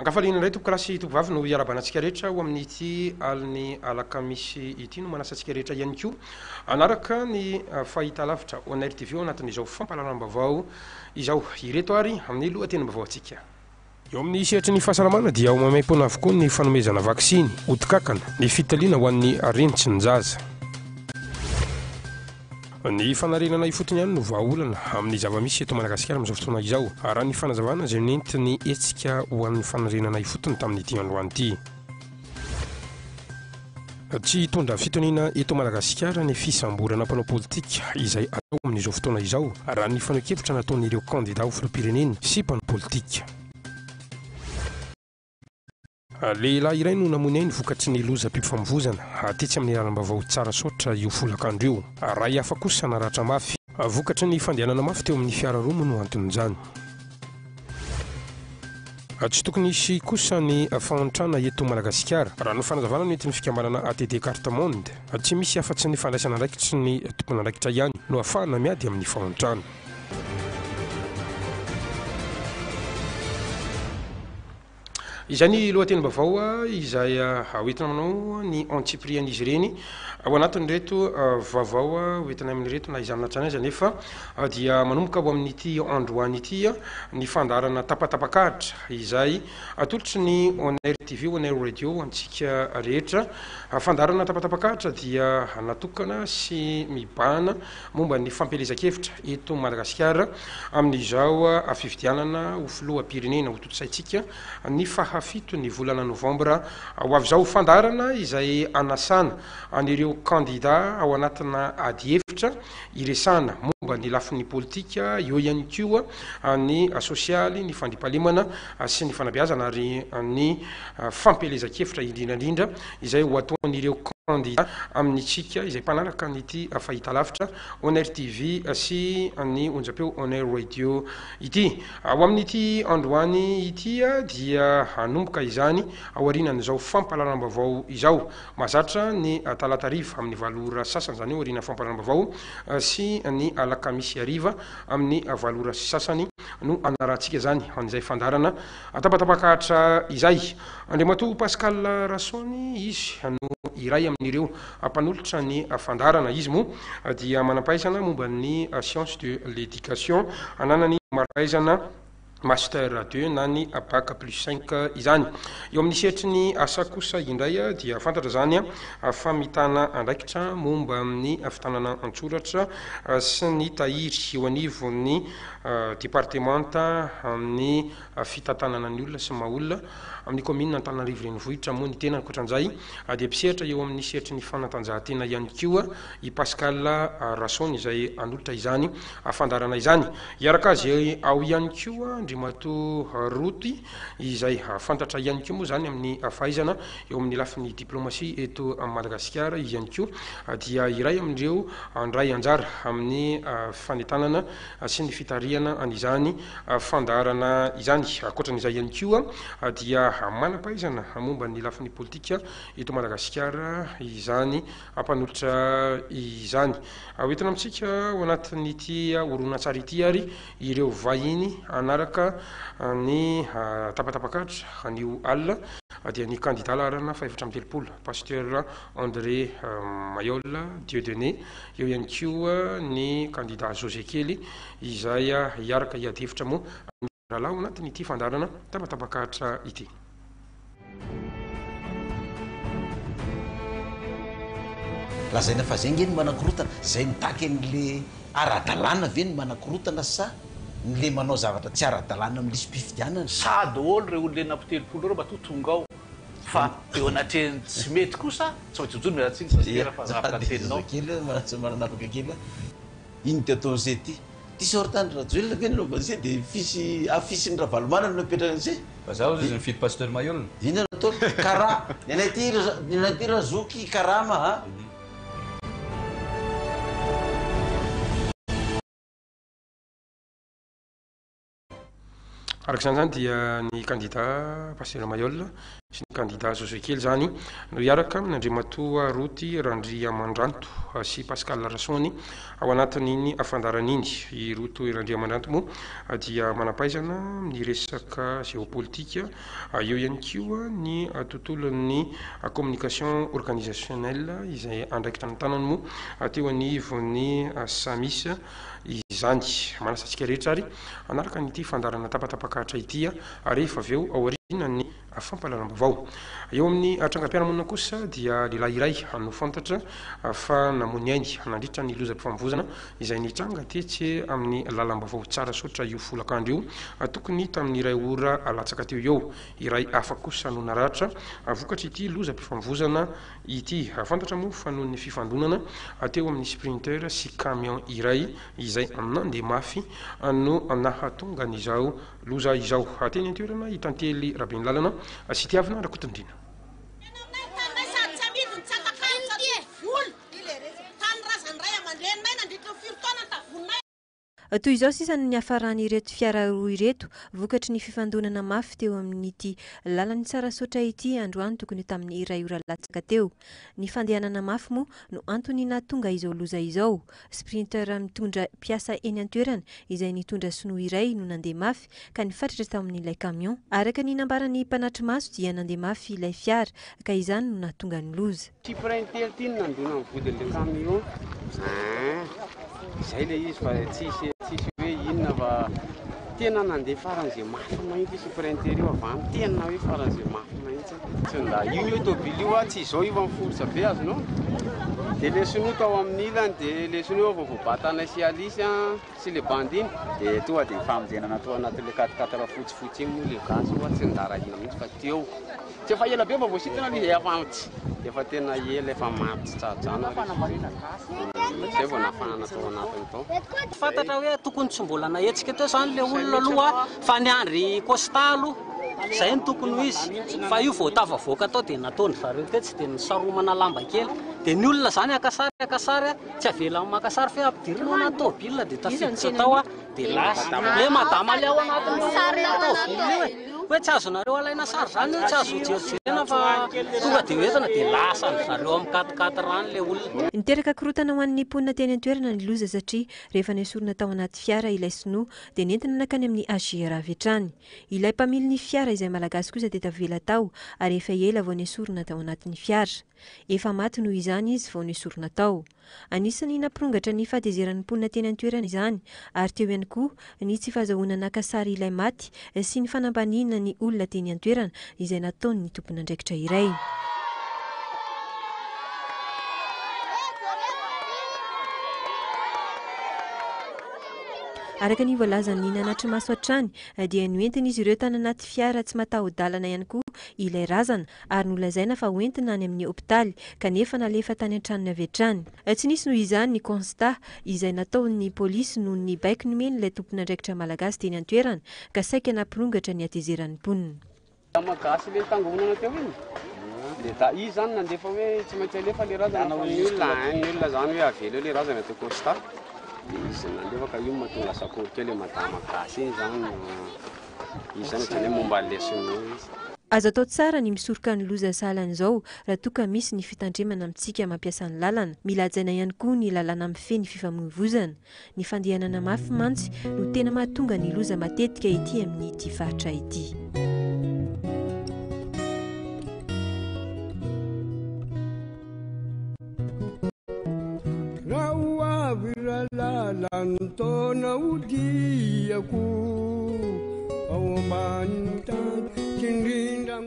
Ankafaliana indray tompokolahy sy tompovavy no iarahabana antsika rehetra ho amin'ity alin'ny alakamisy ity no manasa antsika rehetra ihany koa hanaraka ny fahitalavitra Onair TV ao anatin'izao fampahalalam-baovao izao. Ireto ary amin'ny lohatenim-baovao antsika. Eo amin'ny sehatry ny fahasalamana dia ho maimaimpoana avokoa ny fanomezana vaksiny, ody kankana, ny fitiliana ho an'ny reny sy ny zaza. Ny fanarenana ifotony ihany no vahaolana amin'ny zava-misy eto Madagasikara amin'izao fotoana izao, raha ny fanazavana izay nentin'ny hetsika ho an'ny fanarenana ifotony tamin'ity androany ity. Tsy hitondra fitoniana eto Madagasikara ny fisamborana mpanao politika izay atao amin'izao fotoana izao, raha ny fanehoan-kevitra nataon'ireo kandida ho filoham-pirenena sy mpanao politika. Lehilahy iray no namoy ny ainy vokatry ny lozam-pifamoivozana tetsy amin'ny lalam-baovao Tsarasaotra io folakandro io. Iray hafa kosa naratra mafy. Vokatry ny fandehanana mafy teo amin'ny fiara roa moa no anton'izany. Tsy tokony hisy kosa ny fahantrana eto Madagasikara, raha ny fanazavana nentin'ny fikambanana ATD Carte Monde. Tsy misy afa-tsy ny fandraisana andraikitry ny tompon'andraikitra ihany no ahafahana miady amin'ny fahantrana. Izay ny lohatenim-baovao izay hoentina manao ny antsipirian'izy ireny ao anatin'ireto vaovao hoentina amin'ireto na izany na tsy izany aza anefa dia manomboka ho amin'ity androany ity ny fandaharana tapatapak'ahitra izay atolotry ny Onair TV, Onair Radio antsika rehetra. Fandaharana tapatapak'ahitra dia natokana sy mibahana momba ny fampielezan-kevitra eto Madagasikara amin'izao fifidianana ho filoham-pirenena hotontosaintsika ny fahafito ny volana novambra ho avy izao. Fandaharana izay hanasana an'ireo kandida ao anatina adihevitra hiresahana momba ny lafiny politika, eo ihany koa ny sosialy, ny fandriampahalemana sy ny fanabeazana ary ny fampielezan-kevitra indrindra indrindra izay ho ataon'ireo kandida amintsika izay mpanaraka an'ity fahitalavitra Onair TV sy ny onjampeo Onair Radio ity. Ho amin'ity androany ity dia hanomboka izany aorianan'izao fampahalalam-baovao izao. Mahazatra ny talata hariva amin'ny valo ora sasany, izany hoe aorianan'ny fampahalalam-baovao sy ny alakamisy hariva amin'ny valo ora sy sasany no hanarahantsika izany an'izay fandaharana tapatapak'ahitra izay. Andriamatoa Pascal Rasoany, izy no iray amin'ireo mpanolotra ny fandaharana. Izy moa dia manam-pahaizana momba ny sciences de l'éducation, ananany mari-pahaizana Master deux na ny Bac plus cinq izany. Eo amin'ny sehatry ny asa kosa indray dia fantatra izany fa mitana andraikitra momba ny fitanana an-tsoratra sy ny tahiry eo anivon'ny departemanta amin'ny fitantanana ny olona sy ny maha olona amin'ny kaominina Antananarivo Renivohitra moa ny tena. Ankoatran'izay dia mpisehatra eo amin'ny sehatry ny fanatanjahantena ihany koa i Pascal Rason izay hanolotra izany fandaharana izany. Hiaraka azy ao ihany koa Andriamatoa Roty izay fantatra ihany koa moa izany amin'ny fahaizana eo amin'ny lafiny diplomasia eto Madagasikara. Izy ihany koa dia iray amin'ireo handray anjara amin'ny fanentanana sy ny fitarihana an'izany fandaharana izany. Ankoatran'izay ihany koa dia manam-pahaizana momba ny lafiny politika eto Madagasikara izany mpanolotra izany. Hoentina amintsika ao anatin'ity horonantsary ity ary ireo vahiny hanaraka ny tapatapak'ahitra anio alina dia ny kandida laharana fahefatra amby 30 Pasteur André Mayol Dieudonné, eo ihany koa ny kandida José Kely izay hiaraka hiady hevitra moa amin'ny rahalahy ao anatin'ity fandaharana tapatapak'ahitra ity. Lazaina fa zay nge no manakorotana, zay mitaky anle ara-dalàna ve no manakorotana sa ny le manao zavatra tsy ara-dalàna amin'ny lisi-pifidianana? Sahy daholo ireo olona 36 ireo matoa tonga ao fa eo anatrehan'ny tsy mety kosa tsy maintsy mijoro, miala tsiny Pasitera fa nanapaka ny teninao. Kely aho, manapaka kely aho. Ino ty ataon'se ty? T-shirt an'i Rajoelina ve no anaovan'se de afisy afisin'i Ravalomanana no apetrak'se? Fa za ozy izy nifidy Pasteur Mailhol. Inona no ataony? Kara, ny anay aty ny anay aty razoky karama a! Araka izany izany dia ny kandida Pasitera Mailhol sy ny. Kandida José Kely izany no hiaraka amin'Andriamatoa Roty Randriamandranto sy Pascal Rasoany ao anatin'iny fandaharana iny. I Roty Randriamandranto moa dia manam-pahaizana amin'ny resaka géopolitique, eo ihany koa ny tontolon'ny communication organisationnelle izay andraikitra ny tanany moa teo anivon'ny Samis izany. Manasa antsika rehetra ary hanaraka an'ity fandaharana tapatapakahatra ity rehefa avy eo aorian'ny fampahalalam-baovao. Eo amin'ny trangam-piarahamonina kosa dia lehilahy iray no fantatra fa namoy ny ainy nandritra ny lozam-pifamoivoizana izay nitranga tetsy amin'ny lalam-baovao Tsarasaotra io folakandro io tokony tamin'ny iray ora latsaka teo eo. Iray hafa kosa no naratra vokatr'ity lozam-pifamoivoizana ity. Fantatra moa fa noho ny fifandonana teo amin'ny sprinter sy camion iray izay nandeha mafy no nahatonga an'izao Loza izao. Teny an-toerana i Tantely Rabenilalana sy Tiavina Rakotondriana. Tena aminay ny taninay sady tsy amidy no tsy atakalo tsy amidy vola. Tany razan'ny ray aman-dreninay nandritra ny firy taona ny tavoninay. Toy izao sisa no niafaran'ireto fiara roa ireto vokatry ny fifandonana mafy teo amin'ity lalan'i Tsarasaotra ity androany tokony ho tamin'ny iray ora latsaka teo. Ny fandehanana mafy moa no antony nahatonga izao loza izao. Sprinter mitondra mpiasa eny an-toerana izay nitondra sinoa iray no nandeha mafy ka nifatratra tao amin'ilay camion. Araka ny nambaran'ny mpanatri-maso dia nandeha mafy ilay fiara ka izany no nahatonga ny loza. Sprinter ity no nandona ny vodin'ilay camion ein! Izay ilay izy fa tsisy tsisy hoe inona fa tena nandeha faran'izay mafy mahitsy io sprinter io avy any, tena hoe faran'izay mafy mahitsy. Tsy nda io io tôbily io a, tsy izao io fa miforitra be azonao. De le sinoa tao amin'ny ilany de le sinoa vao voabatanay sy Alice a sy le bandy iny. De tonga de nifamonjena natao anatin'le quatre quatre fotsifotsy iny moa le gasy oa tsy ndarahina mihitsy fa teo. Tsy efa ela be vao voasintona le izy efa tsy efa tena ela efa maty tsy tsaha-drano ary izy. Zay vao nafahana tao anatiny tao. Fantatra hoe tokony tsy mbola nahetsika teo zany le olona aloha fa niandry constat aloha, zay no tokony ho izy, fa io vao tafavoaka tao dia nataon-dry zareo tetsy dia nisaromana lamba kely, dia ny olona zany haka sary haka sary tsy avelany maka sary fa hoe ampidirina ao anaty tôbila dia tafiditra tao dia lasa, le madama le ao anatin'io tôbila io e. Hoe tsy azonareo alaina sary zany io, tsy azo jerijerena fa tonga dia hoentina dia lasan-dry zareo amin'ny quatre quatre any ilay olona. Niteraka korontana ho an'ny mponina teny an-toerana ny loza satria rehefa nesorina tao anaty fiara ilay sinoa dia nentina nankany amin'ny HJR avy hatrany. Ilay mpamily ny fiara izay malagasy kosa dia tavela tao ary efa ela vao nesorina tao anatin'ny fiara. Efa maty noho izany izy vao nesorina tao. Anisan'ny nampirongatra ny fahatezeran'ny mponina teny an-toerana izany ary teo ihany koa ny tsy fahazahoana naka sary ilay maty sy ny fanambaniana ny olona teny an-toerana izay nataon'ny tompon'andraikitra iray. Araka ny voalazan'ny nanatri-maso hatrany dia noentin'izy ireo tany anaty fiara tsy mataho-dalana ihany koa ilay razana ary nolazaina fa hoentina any amin'ny hopitaly kanefa nalefa tany an-tranony avy hatrany. Tsy nisy noho izany ny constat izay nataon'ny polisy noho ny baiko nomen'ilay tompon'andraikitra malagasy teny an-toerana ka saika nampirongatra ny hatezeran'ny mponina. Dama gasy le nitangoronana teo iny le da izy zany nandefa hoe tsy maintsy alefa le razana fa ny olona ein ny olona zany hoe avela eo le razana teo constat de izy nandefa ka io no mahatonga sakoro kely le madama gasy iny zany no Izy zany ohatrany hoe momba an'ilay sinoa izy. Azo atao tsara ny misoroka ny loza sahala an'izao raha toa ka misy ny fitandremana amintsika mampiasa ny lalana. Mila hajaina ihany koa ny lalàna mifehy ny fifamoivoizana. Ny fandehanana mafy mantsy no tena mahatonga ny loza matetika ety amin'ity faritra ity. Raha ho avy rahalala ny taona hodiako ao ambanin'ny tany tsindrindra.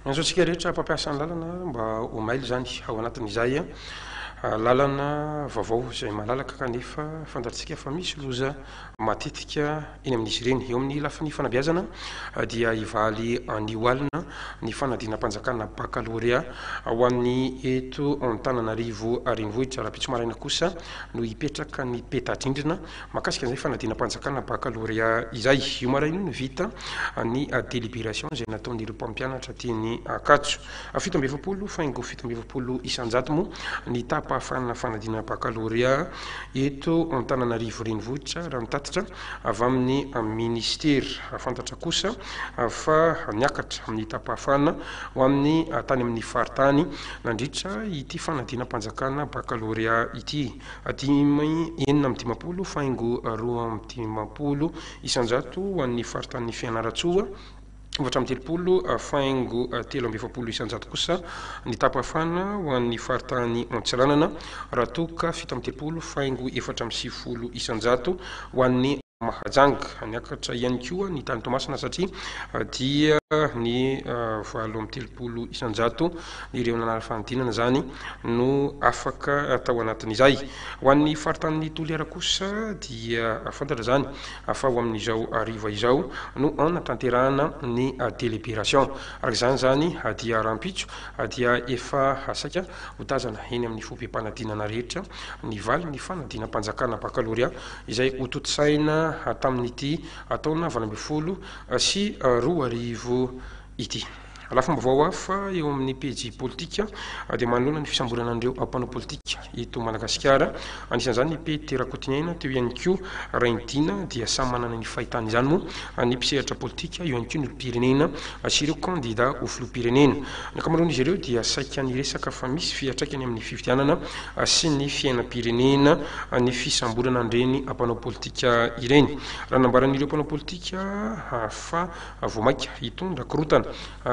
Miantso antsika rehetra mpampiasa ny lalana mba ho mailo izany ao anatin'izay lalana vaovao izay malalaka kanefa fantatsika fa misy loza matetika eny amin'izy ireny. Eo amin'ny lafiny fanabeazana dia hivaly anio alina ny fanadinam-panjakana bakalorea ho an'ny eto Antananarivo renivohitra. Rahampitso maraina kosa no hipetraka ny peta-drindrina mahakasika an'izay fanadinam-panjakana bakalorea izay. Io maraina io no vita ny délibération izay nataon'ireo mpampianatra teny Ankatso. 47 faingo 47 isan-jato moa ny taha-pahazoana. taham-pahafahana fanadinana bakalorea eto Antananarivo Renivohitra, raha ny tatitra avy amin'ny minisitera. Fantatra kosa fa niakatra amin'ny taham-pahafahana ho amin'ny tany amin'ny faritany nandritra ity fanadinam-panjakana bakalorea ity. Dimy 56 faingo 52% ho an'ny faritanin'i Fianarantsoa, 34 faingo 43% kosa ny taham-pahafahana ho an'ny faritany Antsiranana, raha toa ka 37 faingo 94% ho an'ny Mahajanga. Niakatra ihany koa ny tany Toamasina satria dia ny 38% ireo nanala fanadinana izany no afaka tao anatin'izay. Ho an'ny faritanin'i Toliara kosa dia fantatra izany fa ho amin'izao hariva izao no hanatanterahana ny délibération. Araka izany izany dia rahampitso dia efa saika ho tazana eny amin'ny foibem-panadinana rehetra ny valin'ny fanadinam-panjakana bakalorea izay hotontosaina tamin'ity taona 2018 ity. Lafim-baovao hafa eo amin'ny pejy politika dia manoloana ny fisamborana an'ireo mpanao politika eto Madagasikara, anisan'izany ny Pety Rakotoniaina, teo ihany koa Rainidina, dia samy manana ny fahitany izany moa ny mpisehatra politika, eo ihany koa ny olom-pirenena sy ireo kandida ho filoham-pirenena. Ny ankamaroan'izy ireo dia saika niresaka fa misy fiantraikany amin'ny fifidianana sy ny fiainam-pirenena ny fisamborana an'ireny mpanao politika ireny. Raha nambaran'ireo mpanao politika fa vao mainka hitondra korontana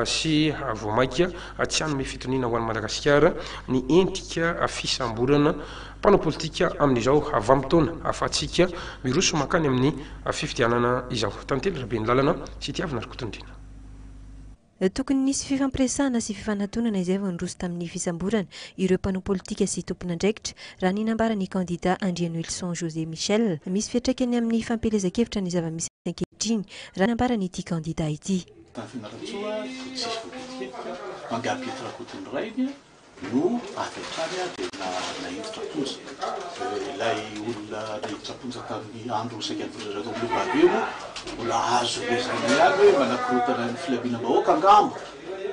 sy vao mainka tsy hanome fitoniana ho an'i Madagasikara ny endrika fisamborana mpanao politika amin'izao vanim-potoana ahafahantsika miroso mankany amin'ny fifidianana izao. Tantely Rabenilalana sy Tiavina Rakotondriana. Tokony nisy fifampiresahana sy fifanatonana izay vao niroso tamin'ny fisamborana ireo mpanao politika sy tompon'andraikitra, raha ny nambaran'ny kandida Andrianoelison José Michel. Misy fiantraikany amin'ny fampielezan-kevitra ny zava-misy ankehitriny, raha ny nambaran'ity kandida ity. Tany Fianarantsoa vao tsisy voakitikitika, mangaha Pety Rakotonirainy no avy hatrany dia naiditra am-ponja. Ilay olona naiditra am-ponja tamin'ny andro saika nitondra zareo tao amin'ny Pavé moa mbola azo lazaina ihany hoe manakorontana ny filaminam-bahoaka angamba,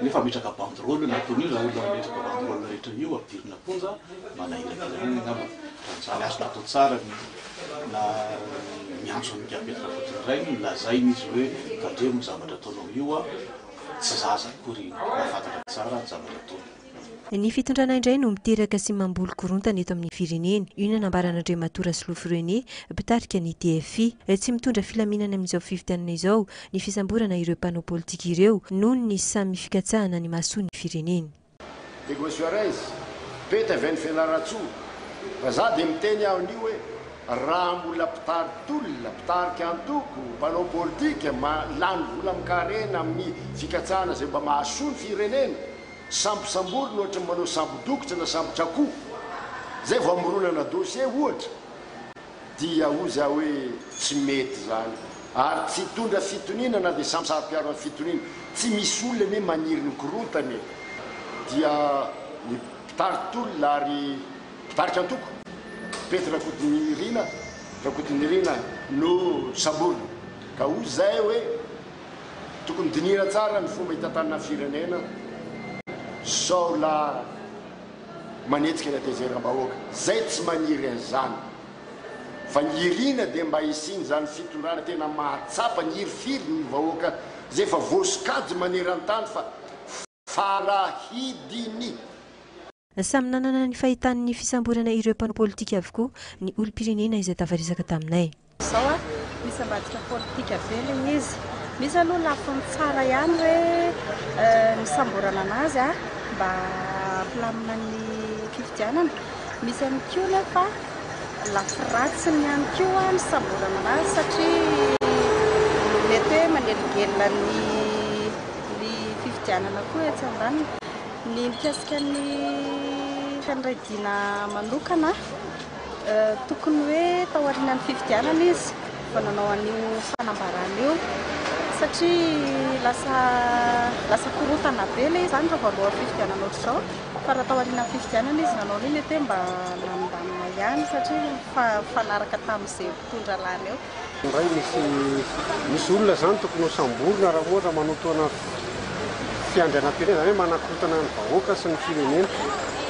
nefa hametraka banderole nataony io, raha olona mametraka banderole rehetra io ampidirina am-ponja, manahirankirana angamba. Raha izany azo natao tsara ny na miantso an'i Pety Rakotonirainy, nolazaina izy hoe tandremo ny zavatra ataonao io an. Tsy zaza akory mahafantatra tsara ny zavatra ataony. Ny fitondrana indray no miteraka sy mamboly korontana eto amin'ny firenena. Io no nambaran'Andriamatoa Rasolofo René, mpitarika ny TFI. Tsy mitondra filaminana amin'izao fifidianana izao ny fisamborana ireo mpanao politika ireo noho ny samy fikatsahana ny mahasoa ny firenena. Diego Suarez, Pety avy any Fianarantsoa, fa za dia miteny aho anio hoe raha mbola mpitari-tolona, mpitarika antoko, mpanao politika, ma, lany vola amin-karena amin'ny fikatsahana izay mba mahasoa ny firenena, sambosamborina ohatry ny manao sambo-dokotra na sambotr'akoho, izay vao hamoronana dossier ohatra. Dia hoy za hoe tsy mety izany ary tsy hitondra fitoniana na dia samy saro-piaro amin'ny fitoniana. Tsy misy olona anie maniry ny korontana e! Dia ny mpitari-tolona ary mpitarika antoko, Pety Rakotonirina, Rakotonirina no samborina. Ka hoy zahay hoe tokony dinihina tsara ny fomba hitantanana ny firenena sao lahy manetsika ny hatezeram-bahoaka. Zay tsy maniry an'izany. Fa ny irina dia mba hisian'izany fitondrana tena mahatsapa ny hirifiry ny vahoaka izay efa voasokajy maneran-tany fa farahidiny. Samy nanana ny fahitany ny fisamborana ireo mpanao politika avokoa ny olom-pirenena izay tafaresaka taminay. Izao a, misy ambadika politika be ilay izy. Misy aloha lafiny tsara ihany hoe nisamborana anazy a, mba hampilamina ny fifidianana. Misy ihany koa nefa lafy ratsiny ihany koa nisamborana anazy satria mety hoe manelingelina ny ny fifidianana koa etsy andaniny. Ny mikasika ny Fiandraidiana manokana. Tokony hoe tao aorianan'ny fifidianana izy vao nanao an'io fanambarana io satria lasa lasa korontana be ilay izy izany raha vao alohan'ny fifidianana ohatr'izao fa raha tao aorianan'ny fifidianana izy nanao an'io mety hoe mba lamindamina ihany satria mifanaraka tamin'izay mpitondra lany eo. Indray misy misy olona izany tokony ho samborina raha ohatra manotoana fiandrianam-pirenena, izany hoe manakorontana ny vahoaka sy ny firenena.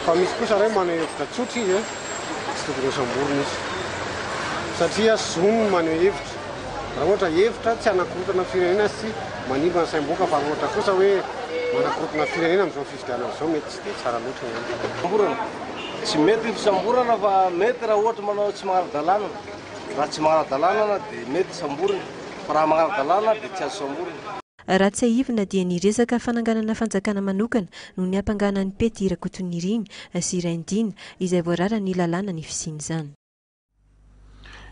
Fa misy kosa indray maneho hevitra tsotra izy tsy tokony hosamborina izy satria zony ny maneho hevitra. Raha ohatra hevitra tsy hanakorontana firenena sy manimba ny saim-bohoka fa raha ohatra kosa hoe manakorontana firenena amin'izao fifidianana izao mety tsy dia tsara loatra ihany. Fisamborana. Tsy mety ny fisamborana fa mety raha ohatra manao tsy magnara-dalàna. Raha tsy magnara-dalàna dia mety samborina fa raha magnara-dalàna dia tsy azo samborina. Raha tsiahivina dia ny resaka fananganana fanjakana manokana no niampangana an'i Pety Rakotonirina sy Rainidina izay voararan'ny lalàna ny fisian'izany.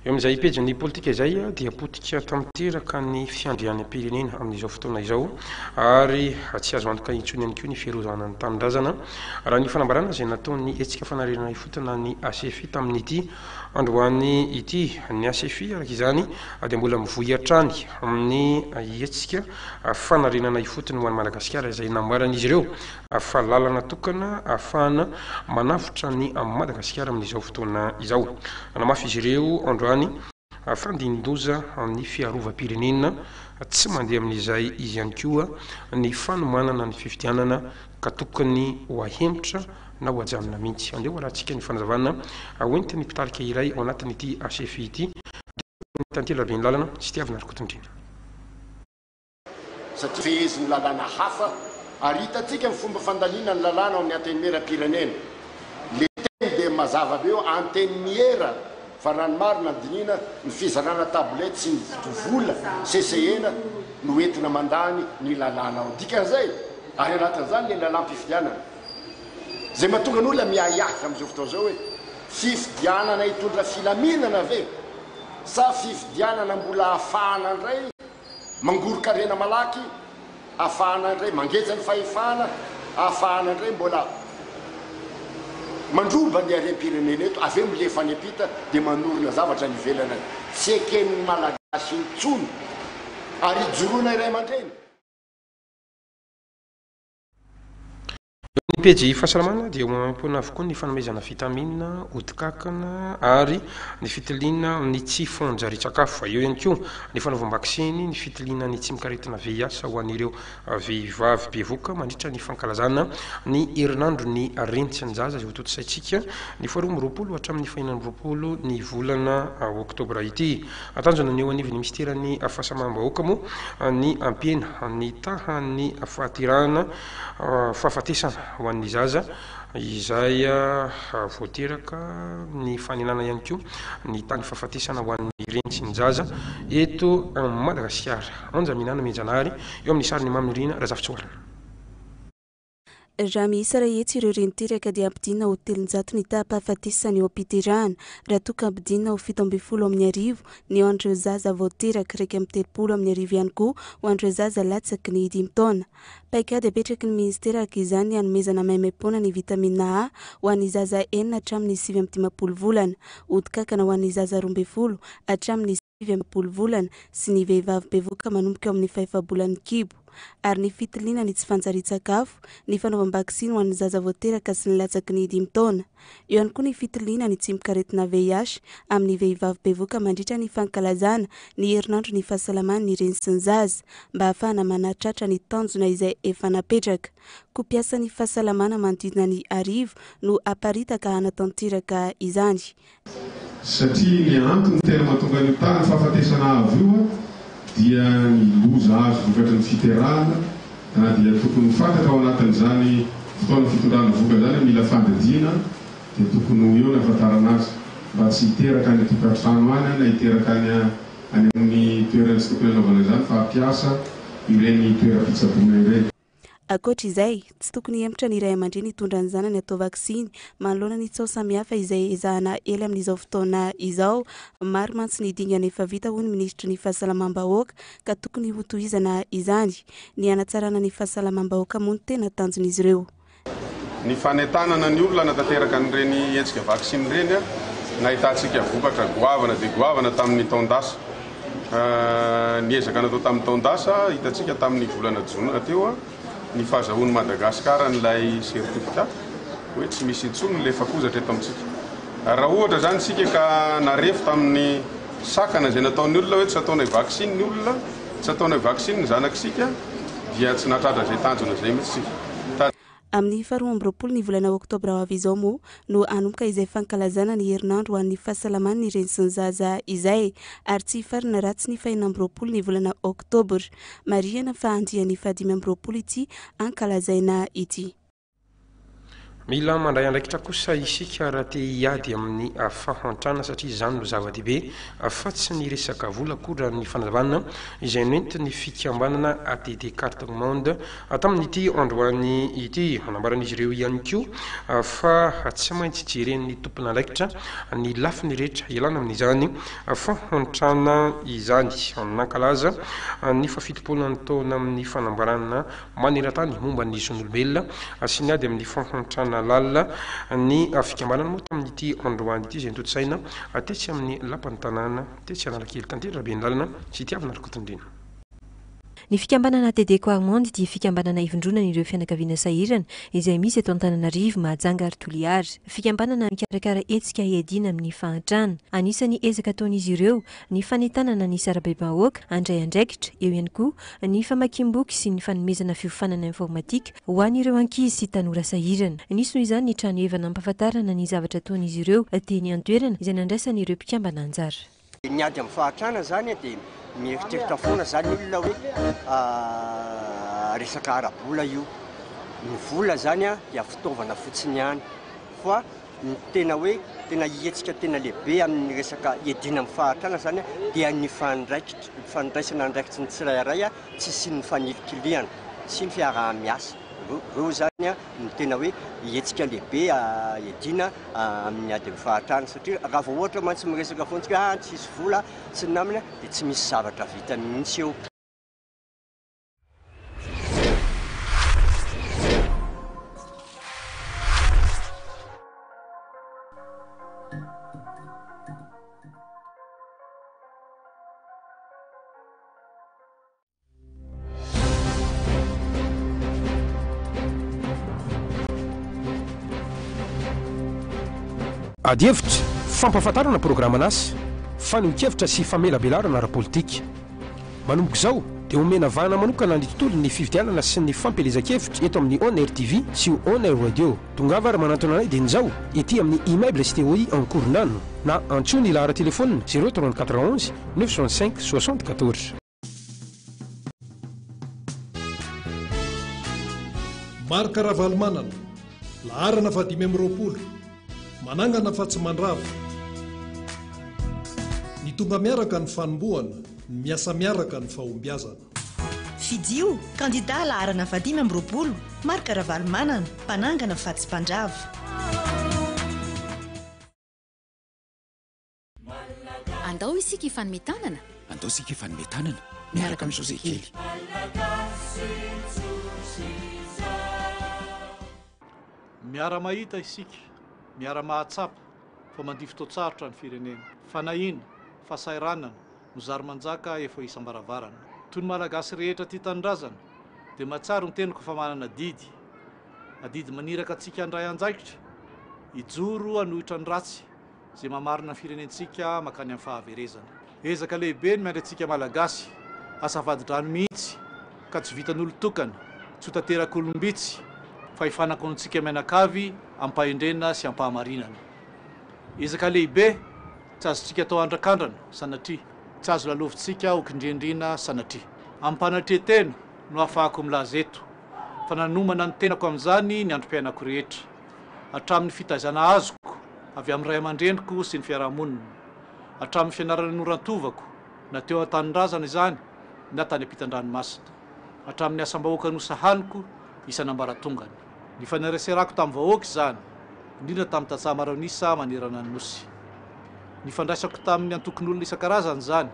Eo amin'izay pejin'ny politika izay dia potika tanteraka ny fiandrianam-pirenena amin'izao fotoana izao ary tsy azo antoka intsony ihany koa ny fiarovana ny tanindrazana raha ny fanambarana izay nataon'ny hetsika fanarenana ifotona ny ACFI tamin'ity androany ity. Ny ACFI araka izany dia mbola mivoy hatrany amin'ny hetsika fanarenana ifotony ho an'i Madagasikara izay nambaran'izy ireo fa lalana tokana ahafahana manavotra an'i Madagasikara amin'izao fotoana izao. Nanamafy izy ireo androany fa andinin-doza amin'ny fiarovam-pirenena tsy mandeha amin'izay izy ihany koa ny fanomanana ny fifidianana ka tokony ho ahemotra na ho ajanona mihitsy. Andeha ho arahantsika ny fanazavana hoentin'ny mpitarika iray ao anatin'ity HFI ity, Tantely Rabenilàlana sy Tiavina Rakotondriana. satria fehezin'ny lalàna hafa ary hitantsika ny fomba fandaniana ny lalàna ao amin'ny Antenimierampirenena. Le teny dia mazava be eo, Antenimiera, fa raha ny marina dinihina, ny fizarana tablette sy ny vola sesehena no entina mandany ny lalàna ao. Dikan'izay, ary anatin'izany le lalàm-pifidianana. Izay mahatonga ny olona miahiahy amin'izao fotoana izao hoe, fifidianana hitondra filaminana ve sa fifidianana mbola hahafahana indray Mangoron-karena malaky, ahafahana indray mangeja ny fahefana, ahafahana indray mbola mandroba ny harem-pirenena eto, avy eo milefa any am-pita dia manorina zavatra any ivelany any. Tsy eken'ny Malagasy intsony ary ijoroana iray aman-dreny. Eo amin'ny pejy fahasalamana dia ho ampoina avokoa ny fanomezana vitamina, odi-kankana ary ny fitiliana ny tsy fanjarian-tsakafo. Eo ihany koa ny fanaovam-baksiny, ny fitiliana ny tsimokaretina VIH ho an'ireo vehivavy bevohoka mandritra ny fankalazana ny herinandron'ny reny sy ny zaza izay hotontosaintsika ny faharoa amby 20 hatramin'ny fahenina amby 20 ny volana oktobra ity. Tanjona ny eo anivon'ny minisiteran'ny fahasalamam-bahoaka moa ny hampihena ny tahan'ny fahaterahana fahafatesana ho an'ny zaza izay vao teraka, ny fanenana ihany koa ny tahan'ny fahafatesana ho an'ny reny sy ny zaza eto Madagasikara. Anja Minana Mijanahary eo amin'ny sarin'i Mamy Rina Razafintsoarina. Raha miisa 100 ireo reny teraka dia ampidinina ho 300 ny taham-pahafatesana eo am-piterahana, raha toa ka ampidinina ho 1017 ny ho an'ireo zaza vao teraka, 1031 ihany koa ho an'ireo zaza latsaky ny dimy taona. Paikady apetraky ny minisitera araka izany ny hanomezana maimaimpoana ny vitamina A ho an'ny zaza enina hatramin'ny 59 volana, odi-kankana ho an'ny zaza 12 hatramin'ny 49 volana sy ny vehivavy bevohoka manomboka eo amin'ny fahefa-bolan'ny kibo, ary ny fitiliana ny tsy fanjarian-tsakafo, ny fanaovam-baksiny ho an'ny zaza vao teraka sy ny latsaky ny dimy taona. Eo ihany koa ny fitiliana ny tsimokaretina VIH amin'ny vehivavy bevohoka mandritra ny fankalazana ny herinandro ny fahasalaman'ny reny sy ny zaza mba hahafahana manatratra ny tanjona izay efa napetraka. Koa mpiasan'ny fahasalamana manodidina ny 1000 no haparitaka hanatanteraka izany. Satria ny antony tena mahatonga an'io tahan'ny fahafatesana avo io dia ny loza azo vokatry ny fiterahana na dia tokony ho fantatra ao anatin'izany fotoana fitondrana vohoka izany hoe mila fandidiana dia tokony ho eo ny ahafantarana azy mba tsy hiteraka any an-tokantrano any na hiteraka any any amin'ny toerana tsy tokony hanaovana izany fa hampiasa ireny toeram-pitsaboana ireny. Ankoatra izay, tsy tokony hihemotra ny ray aman-dreny hitondra ny zanany hatao vaksiny manoloana ny tsaho samihafa izay ezahana ela amin'izao fotoana izao. Maro mantsy ny dingana efa vita hoy ny minisitry ny fahasalamam-bahoaka ka tokony hotohizana izany. Ny hanatsarana ny fahasalamam-bahoaka moa no tena tanjon'izy ireo. Ny fanentanana ny olona hanatanteraka an'ireny hetsika vaksiny ireny, nahitantsika vokatra goavana dia goavana tamin'ny taon-dasa. Ny ezaka natao tamin'ny taon-dasa, hitantsika tamin'ny volana jona teo ny fahazahoan'i Madagasikara an'ilay certificat hoe tsy misy intsony ny lefakozatra eto amintsika. Ary raha ohatra izany isika ka narefo tamin'ny sakana izay nataon'ny olona hoe tsy ataonay vaksiny ny olona, tsy ataonay vaksiny ny zanak'isika dia tsy nahatratra izay tanjona izay mihitsy isika. Amin'ny faharoa amby roapolo ny volana oktobra ho avy izao moa no hanomboka izay fankalazana ny herinandro ho an'ny fahasalaman'ny reny sy ny zaza izay ary tsy hifarana raha tsy ny fahenina amby roapolo ny volana oktobra. Marihana fa andiany fahadimy amby roapolo ity ankalazaina ity. Mila mandray andraikitra kosa isika raha te hiady amin'ny fahantrana satria izany no zava-dehibe fa tsy ny resaka vola akory raha ny fanazavana izay noentin'ny fikambanana ATD Carte Monde tamin'ity androany ity. Nambaran'izy ireo ihany koa fa tsy maintsy jeren'ny tompon'andraikitra ny lafiny rehetra ialana amin'izany fahantrana izany. Nankalaza ny fahafitopolo taona amin'ny fanambarana maneran-tany momba ny zon'olombelona sy ny ady amin'ny fahantrana lalina ny fikambanana moa tamin'ity androany ity izay notontosaina tetsy amin'ny lapan'ny tanàna tetsy Analakely. Tantely Rabenilàlana sy Tiavina Rakotondriana. Ny fikambanana ATD Quart Monde dia fikambanana ivondronan'ireo fianakaviana sahirana izay misy eto Antananarivo, Mahajanga ary Toliara. Fikambanana mikarakara hetsika hiadiana amin'ny fahantrana. Anisan'ny ezaka ataon'izy ireo ny fanentanana ny sarabem-bahoaka handray andraikitra, eo ihany koa ny famakiam-boky sy ny fanomezana fiofanana informatika ho an'ireo ankizy sy tanora sahirana. Nisy noho izany ny trano heva nampahafantarana ny zavatra ataon'izy ireo teny an-toerana izay nandraisan'ireo mpikambana anjara. Ny ady amin'ny fahantrana izany dia mieritreritra foana izany ny olona hoe resaka ara-bola io. Ny vola izany dia fitaovana fotsiny ihany fa Ny tena hoe tena hetsika tena lehibe amin'ny resaka hiadiana amin'ny fahantrana izany dia ny fandraikitra, ny fandraisana andraikitry ny tsirairay tsy hisian'ny fanilikilihana sy ny fiaraha-miasa. Ireo izany no tena hoe hetsika lehibe hiadiana amin'ny ady amin'ny fahantrana satria raha vao ohatra mantsy miresaka foana tsika hoe ah tsisy vola sy ny namany dia tsy misy zavatra vita mihitsy eo. Adihevitra, fampahafantarana programan'asa, fanehoan-kevitra sy famelabelarana ara-politika. Manomboka izao dia omena vahana manokana ny tontolon'ny fifidianana sy ny fampielezan-kevitra eto amin'ny On Air TV sy On Air Radio. Tongava ary manantona anay dieny izao ety amin'ny Immeuble STOI Ankorondrano na antsoy ny laharan-telefaonina 034 11 965 74. Marc Ravalomanana, laharana fahadimy amby roapolo, manangana fa tsy mandrava. Ny tonga miaraka ny fanombohana, ny miasa miaraka ny fahombiazana. Fidio, kandida laharana fahadimy amby roapolo, Marc Ravalomanana, mpanangana fa tsy mpandrava. Andao isika hifanome tanana. Andao isika hifanome tanana miaraka amin'i José kely. Miara-mahita isika, miara-mahatsapa fa mandia fotoan-tsarotra ny firenena. Fanahiana, fahasahiranana no zary manjaka efa isam-baravarana. Toy ny Malagasy rehetra tia tanindrazana dia mahatsiaro ny teniko fa manana adidy, adidy maniraka antsika handray andraikitra, hijoro hanohitra ny ratsy izay mamarina ny firenentsika mankany amin'ny fahaverezana. Ezaka lehibe ny miandry antsika Malagasy, asa vadi-drano mihitsy ka tsy vitan'olon-tokana, tsy ho tanterak'olom-bitsy fa hifanakonontsika mianakavy amim-pahendrena sy am-pahamarinana. Ezaka lehibe tsy azontsika atao andrakandrana, sanatria, tsy azo lalovintsika ho kindriandriana, sanatria. Amim-panatren-tena no ahafahako milaza eto fa nanomana ny tenako amin'izany ny androm-piainako rehetra. hatramin'ny fitaizana azoko avy amin'ny ray aman-dreniko sy ny fiarahamonina, hatramin'ny fianarana norantovako na teo an-tanindrazana izany na tany ampitan-dranomasina, hatramin'ny asam-bahoaka nosahaniko isan'ambaratongany. Nifaneraserako tamin'ny vahoaka izany, indrindra tamin'ny tantsaha maro an'isa manerana ny Nosy. Nifandraisako tamin'ny antokon'olona isan-karazany izany,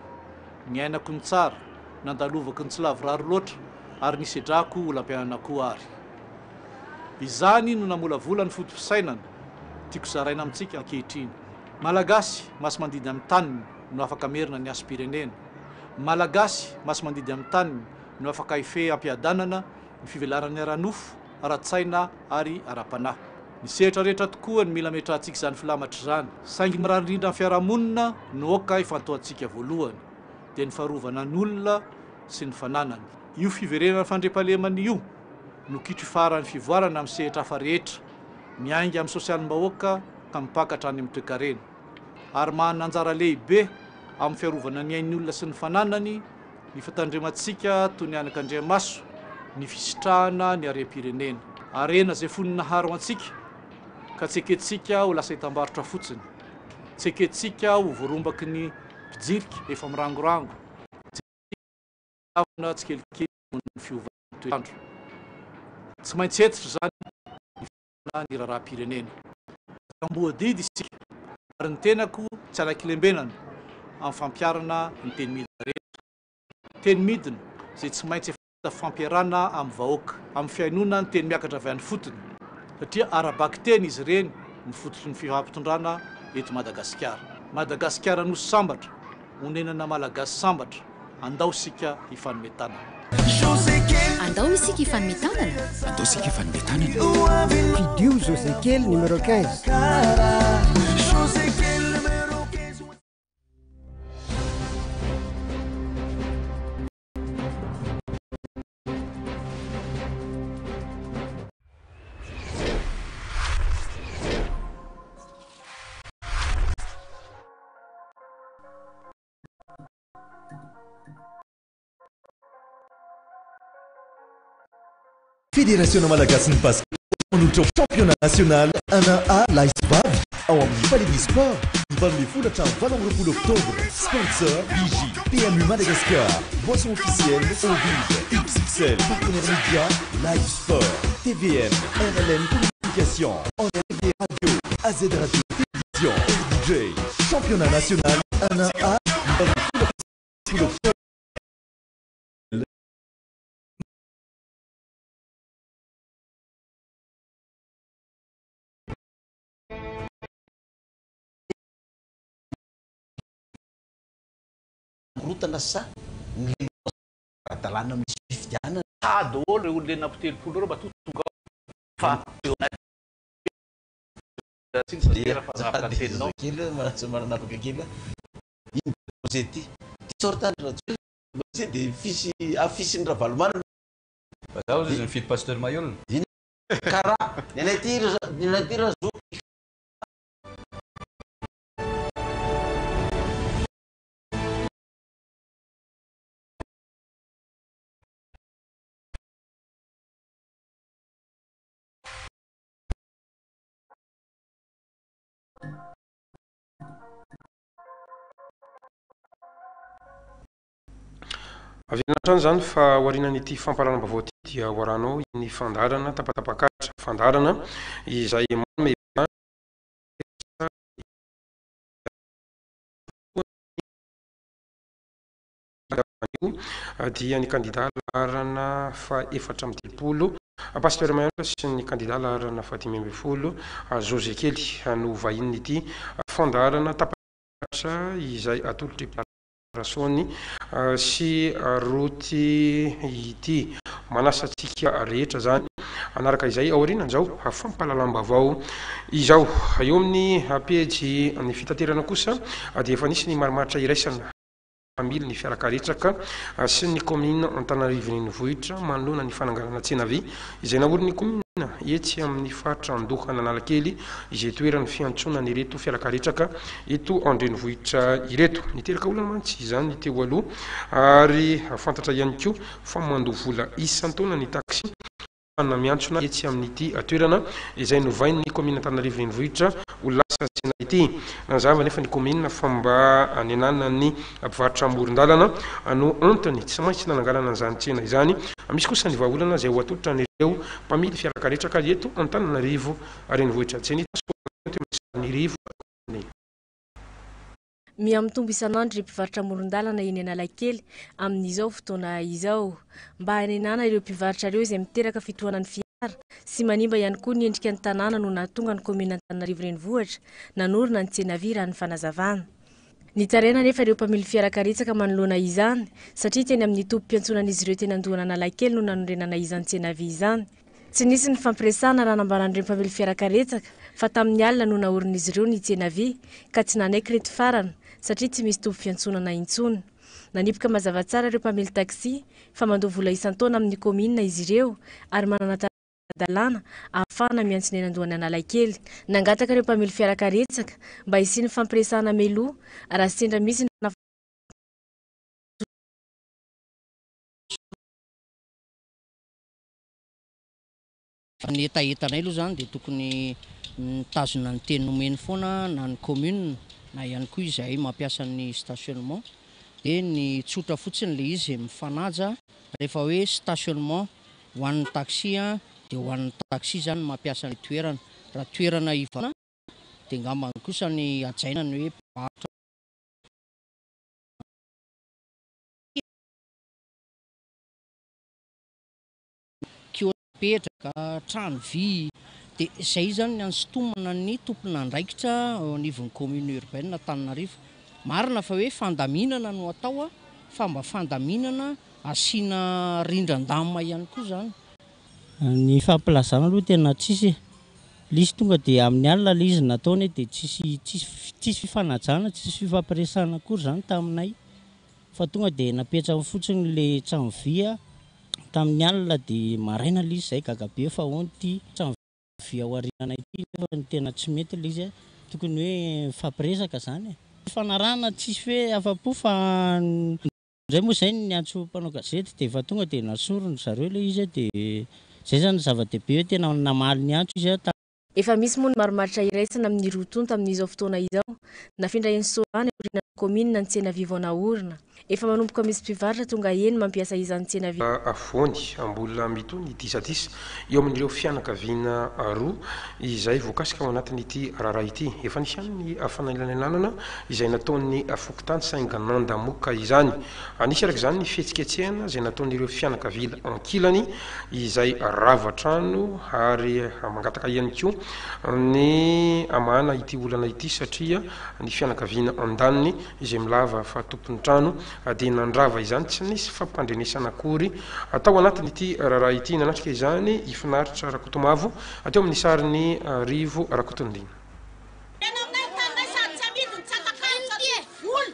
niainako ny tsara, nandalovako ny tsy lavorary loatra ary nisedrako olam-piainana koa ary. Izany no namolavola ny foto-pisainana tiako zaraina amintsika ankehitriny. Malagasy masi-mandidy amin'ny taniny no afaka merina ny hasim-pirenena. Malagasy masi-mandidy amin'ny taniny no afaka hifehy am-piadanana ny fivelaran'ny ara-nofo, ara-tsaina ary ara-panahy. Ny sehatra rehetra tokoa no mila ametrahantsika izany filamatra izany. Saingy ny rariny indrindra amin'ny fiarahamonina no aoka ifantohantsika voalohany, dia ny farovana ny olona sy ny fananany. Io fiverenana fandriampahalemana io. no kitro ifaharan'ny fivoarana amin'ny sehatra hafa rehetra, miainga amin'ny sosialim-bahoaka ka mipaka hatrany amin'ny toekarena, ary manana anjara lehibe amin'ny fiarovana ny ain'ny olona sy ny fananany ny fitandremantsika toy ny anakandriamaso ny fisitrahana ny harem-pirenena. Harena izay fony naharo antsika ka tsy ekentsika ho lasa entam-barotra fotsiny, tsy ekentsika ho voarombaky ny mpijirika efa mirangorango, tsy ekentsika tsikelikely noho ny fiovan'ny toetr'andro. Tsy maintsy hentitra izany ny fitondrana ny raharaham-pirenena. Amboadidy isika ary ny tenako tsy hanaiky lembenana amin'ny fampiharana ny teny midina rehetra. Teny midina izay tsy maintsy efa fampiharana amin'ny vahoaka, amin'ny fihainoana ny teny miakatra avy any fotony, satria ara-bakiteny izy ireny no fototry ny fifampitondrana eto Madagasikara. Madagasikara nosy sambatra, honenana Malagasy sambatra, andao isika hifanome tanana. Andao isika hifanome tanana. Andao isika hifanome tanana. Fidio José Kely numéro 15. Federasiona malagasin'ny basket manolotra championnat national 1A lahy sy vavy ao amin'ny Palais des Sports ny 18 hatramin'ny 28 oktobra. Sponsor BJ, PMU Madagascar, boisson officielle Eau Vive, XXL, partenaire média Live Sport, TVM, RLM Communication, NRV Radio, AZ Radio Télévision, RDJ, championnat national 1A ny 18 oktobra. Korotana sa ny ara-dalàna misy fifidianana. Sahy daholo ireo olona 36 ireo matoa tonga ao fa eo Azafady kely somary hanapaka kely aho. Iny dossier ity. Ty sorte Andry Rajoelina dossier dia affiche affiche ny Ravalomanana. Fa zaho izy nifidy Pasteur Mailhol. Iny karaha ny anay ty ny anay ty razoky. Averina hatrany izany fa aorianan'ity fampahalalam-baovao ity dia ho arahanao ny fandaharana tapatapak'ahitra, fandaharana izay manome anio dia ny kandida laharana faha 34 Pasteur Mahery sy ny kandida laharana faha 15 José Kely no vahinin'ity fandaharana tapatapak'ahitra izay atolotr'i Rasony sy Roty ity. Manasa antsika rehetra izany hanaraka izay aorianan'izao fampahalalam-baovao izao. Eo amin'ny pejy ny fitaterana kosa dia efa nisy ny marimaritra iraisana mpamily ny fiarakaretsaka sy ny kaominina Antananarivo Renivohitra manoloana ny fananganana tsena vy izay naorin'ny kaominina etsy amin'ny faritra Andohan'Analakely izay toeran'ny fiantsonan'ireto fiarakaretsaka eto an-drenivohitra ireto. Niteraka olana mantsy izany teo aloha ary fantatra ihany koa fa mandoa vola isan-taona ny taxi ahafahana miantsona etsy amin'ity toerana izay novain'ny kaominina Antananarivo Renivohitra ho lasa tsena ity. Nanazava anefa ny kaominina fa mba hanenana ny mpivarotra amoron-dalana no antony tsy maintsy nananganana an'izany tsena izany. Misy kosa ny vahaolana izay ho atolotra an'ireo mpamily fiarakaretsaka eto Antananarivo Renivohitra. Tsena Itasy. Mihamitombo isan'andro ireo mpivarotra amoron-dalana eny Analakely amin'izao fotoana izao. Mba hanenana ireo mpivarotra ireo izay miteraka fitohanan'ny fiara sy manimba ihany koa ny endrika ny tanàna no nahatonga ny kaominina Antananarivo Renivohitra nanorina ny tsena vy raha ny fanazavana. Nitaraina anefa ireo mpamily fiara karetsaka manoloana izany satria teny amin'ny tobim-piantsonan'izy ireo teny Andohan'Analakely no nanorenana izany tsena vy izany. Tsy nisy ny fampiresahana raha nambaran'ireo mpamily fiara karetsaka fa tamin'ny alina no naorin'izy ireo ny tsena vy ka tsy nanaiky ireto farany satria tsy misy toby fiantsonana intsony. Nanipika mazava tsara ireo mpamily taxi fa mandoa vola isan-taona amin'ny kaominina izy ireo ary manana tara-dalàna ahafahana miantsona eny andohan'i Analakely. Nangataka ireo mpamily fiara karetsaka mba hisian'ny fampiresahana mialoha raha sendra misy ny Ny hetahetanay aloha izany dia tokony mitazona ny teny nomeny foana na ny commune na ihany koa izahay mampiasa ny stationnement dia ny tsotra fotsiny ilay izy mifanaja rehefa hoe stationnement ho an'ny taxi dia ho an'ny taxi izany no mampiasa ny toerana raha toerana hivarotana dia angambany kosa ny hajaina ny hoe mpivarotra. Kiosque, trano vy, dia izay izany ny ansintomana ny tompon'andraikitra eo anivon'ny commune urbaine Antananarivo. Marina fa hoe fandaminana no atao fa mba fandaminana asiana rindran-damina ihany koa izany. Ny fampilazana aloha tena tsisy e! Le izy tonga dia amin'ny alina le izy nataony dia tsisy tsisy tsisy fifanajana, tsisy fifampiresahana akory izany taminay fa tonga dia napetrany fotsiny le trano vy Tamin'ny alina dia maraina ilay izy izay gaga be fa ahoana ity trano vy ao aoriananay ity nefa ny tena tsy mety ilay izy tokony hoe mifampiresaka izany e. Fifanarahana tsisy hoe afa-po fa indray moa izay niantso mpanao gazety dia efa tonga dia nasoriny zareo ilay izy dia izay izany ny zava-dehibe hoe tena namaly ny antso izy. Efa misy moa ny marimaritra iraisana amin'ny roa tonta amin'izao fotoana izao. Nafindra eny Soarano aorianan'ny kaominina ny tsena vy vao naorina. Efa manomboka misy mpivarotra tonga eny mampiasa izany tsena vy. Afovoany, mbola mitohy ny disadisa eo amin'ireo fianakaviana roa izay voakasika ao anatin'ity raharaha ity. Efa nisy ihany ny fanelanelanana izay nataon'ny fokontany saingy nandamoka izany. Nisy araka izany ny fihetsiketsehana izay nataon'ireo fianakaviana ankilany izay rava trano ary mangataka ihany koa ny hamahana ity olana ity satria ny fianakaviana andaniny izay milava fa tompon'ny trano dia nandrava izany tsy nisy fampandrenesana akory tao anatin'ity raharaha ity. Nanatrika izany i Finaritra Rakotomavo teo amin'ny sarin'i Rivo Rakotonindina. Tena aminay ny taninay sady tsy amidy no tsy atakalo satria vola.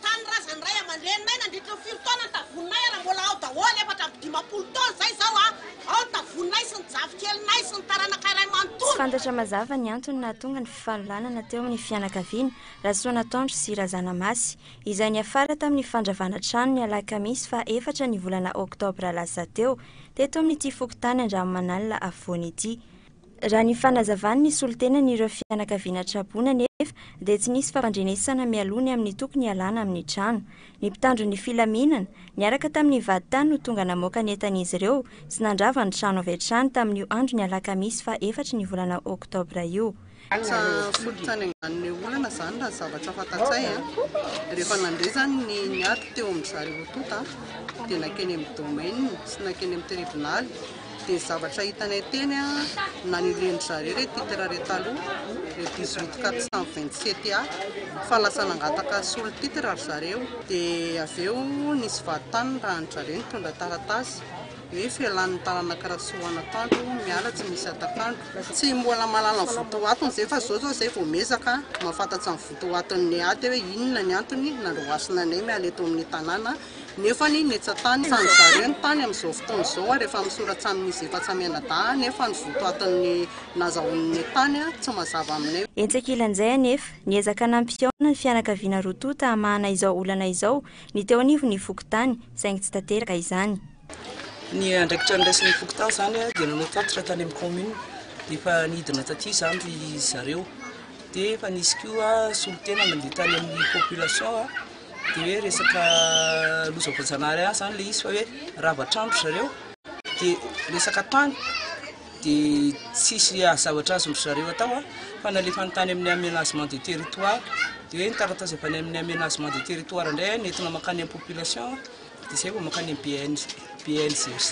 Tany razan'ny ray aman-dreninay nandritra ny firy taona ny tavoninay ary mbola ao daholo, 54 taona izay izao a! Ao ny tavoninay sy ny zafikelinay sy ny taranakay iray manontolo. Tsy fantatra mazava ny antony nahatonga ny fifanolanana teo amin'ny fianakaviana Rasoanatoandro sy Razanamasy, izay niafara tamin'ny fandravana trano ny alakamisy faha efatra ny volana oktobra lasa teo, teto amin'ity fokontany Andranomanalina afovoany ity. Raha ny fanazavan'ny solontenan'ireo fianakaviana traboina anefa dia tsy nisy fampandrenesana mialoha ny amin'ny tokony hialana amin'ny trano. Ny mpitandro ny filaminana, niaraka tamin'ny vadintany no tonga namoaka ny entan'izy ireo sy nandrava ny trano avy hatrany tamin'io andron'ny alakamisy faha efatry ny volana oktobra io. Asa fototra any anganon'ny olana izany raha ny zavatra fantatray an. Rehefa nandeha izany ny ny ady teo amin-dry zareo roa tonta dia nankeny amin'ny domaine sy nankeny amin'ny tribonaly. Dia ny zavatra hitanay teny an, nanilian-dry zareo ilay titre re taloha, le 18 427 A, fa lasa nangataka solo titre ry zareo. Dia avy eo nisy vadintany nirahan-dry zareo nitondra taratasy hoe fialan'ny taranaka Rasoanatoandro miala tsy misy hatak'andro. Tsy mbola mahalala ny votoatiny izay fa izao izao izay vao miezaka mahafantatsa ny votoatin'ny ady hoe inona ny antony nandroasina anay miala eto amin'ny tanàna. Nefa ny ny etsatany fa ny zareo ny tany amin'izao fotoana izao ary efa misoratsa amin'izy efatsa mianadahy nefa ny votoatin'ny nazahoany ny tany tsy mazava aminay. Etsy ankilan'izay anefa, niezaka nampihaona ny fianakaviana roa tonta hamahana izao olana izao ny teo anivon'ny fokontany, saingy tsy tanteraka izany. Ny andraikitra noraisin'ny fokontany izany dia nanao tatitra tany amin'ny commune dia efa nidina taty izany ry zareo dia efa nisy koa solontena nandeha tany amin'ny population. Dia hoe resaka loza voajanahary ihany izany ilay izy fa hoe rava trano ry zareo dia resaka tany dia tsisy zavatra azon-dry zareo atao fa nalefany tany amin'ny aménagement de territoire dia hoe ny taratasy avy any amin'ny aménagement de territoire indray nentina mankany amin'ny population dia izay vao mankany amin'ny BN BNGRC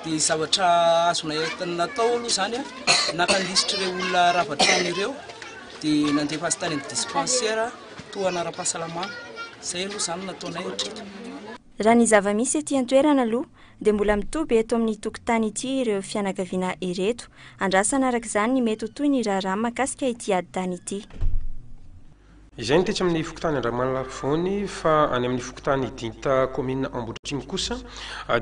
dia zavatra azonay natao aloha izany naka ny lisitr'ireo olona rava trano ireo dia nandefa azy tany amin'ny dispensaire Tohana ara-pahasalamana. Izay aloha izany no nataonay hatreto. Raha ny zava-misy ety an-toerana aloha dia mbola mitoby eto amin'ny tokontany ity ireo fianakaviana ireto. Andrasana araka izany ny mety ho tohin'ny raharaha mahakasika ity ady tany ity. Izay ny tetsy amin'ny fokontany Andramanala afovoany fa any amin'ny fokontany Dinta kaominina Ambohidratrimo kosa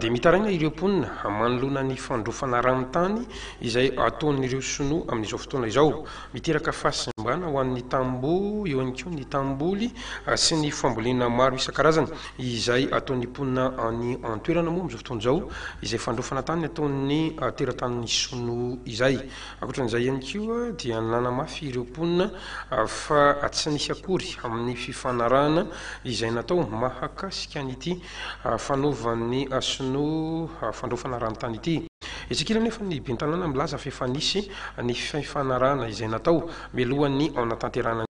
dia mitaraina ireo mponina manoloana ny fandrofana ranontany izay ataon'ireo sinoa amin'izao fotoana izao. Miteraka fahasimbana ho an'ny tamboho eo ihany koa ny tanimboly sy ny fambolena maro isan-karazany izay ataon'ny mponina any an-toerana moa amin'izao fotoana izao izay fandrofana tany ataon'ny teratany sinoa izay. Ankoatran'izay ihany koa dia nanamafy ireo mponina fa tsy nisy akory amin'ny fifanarahana izay natao mahakasika an'ity fanaovan'ny sinoa fandraofana ranontany ity. Etsy ankilany anefa ny ben'ny tanàna milaza fa efa nisy ny fifanarahana izay natao mialohan'ny hanatanterahana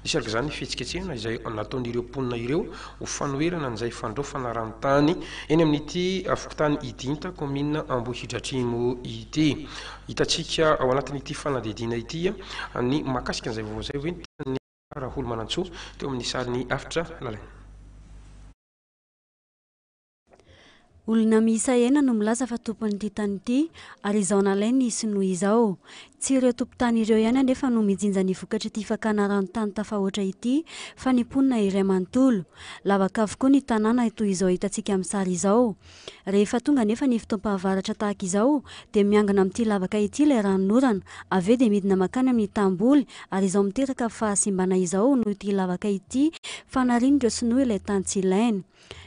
Nisy araka izany ny fihetsiketsehana izay nataon'ireo mponina ireo ho fanoherana an'izay fandraofana ranontany eny amin'ity fokontany Idinta, kaominina Ambohidratrimo ity. Hitantsika ao anatin'ity fanadihadiana ity ny mahakasika an'izay vaovao izay hoentin'i Raholomanantsoa teo amin'ny sarin'i Avotra Lalaina. Olona miisa enina no milaza fa tompon'ity tany ity ary izao nalainy sinoa izao. Tsy ireo tompon-tany ireo ihany anefa no mijinja ny vokatr'ity fakana ranontany tafahoatra ity fa ny mponina iray manontolo. Lavaka avokoa ny tanàna toy izao hitantsika amin'ny sary izao. Rehefa tonga anefa ny fotoam-pahavaratra tahaka izao dia miangona amin'ity lavaka ity ilay ranonorana, avy eo dia midina mankany amin'ny tanimboly ary izao miteraka fahasimbana izao noho ity lavaka ity fanarian'ireo sinoa ilay tany tsy ilainy.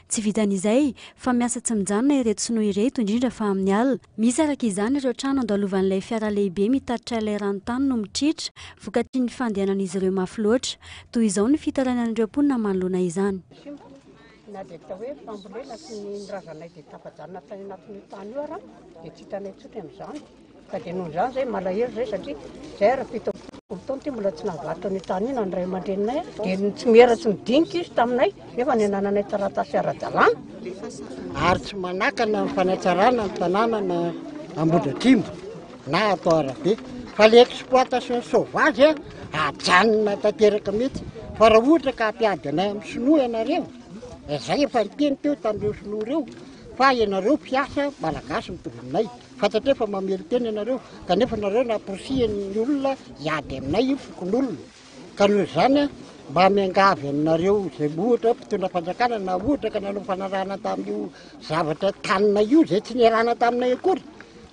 Tsy vitan'izay, fa miasa tsy mijanona ireto sinoa ireto, indrindra fa amin'ny alina. Misy araka izany ireo trano andalovan'ilay fiara lehibe mitatitra ilay ranontany no mitritra, vokatry ny fandehanan'izy ireo mafy loatra. Toy izao ny fitarainan'ireo mponina manoloana izany. Simba, na dia atao hoe fambolena sy ny razanay dia tafajanona tany anatin'io tany io ara dia tsy hitanay intsony amin'izany. Ka dia noho izany izay malahelo izay satria izay ary 77 taona ity mbola tsy nahavarotra an'io tany io na ny ray aman-dreninay dia tsy miera tsy midinika izy taminay nefa ny anananay taratasy ara-dalàna. Ary tsy manakana ny fanatsarana ny tanàna na Ambohidratrimo na atao arabe fa le exploitation sauvage ajanona tanteraka mihitsy fa raha ohatra ka hampiady anay amin'ny sinoa ianareo, izay efa niteny teo tamin'ireo sinoa ireo fa ianareo mpiasa malagasy mitovy aminay. Fantatray fa mamelon-tena ianareo, kanefa nareo namporisihin'ny olona hiady aminay fokonolona. Ka noho izany, mba miangavy aminareo izay ohatra hoe mpitondra fanjakana na ohatra ka nanao fanarahana tamin'io zavatra taninay io izay tsy niarahana taminay akory,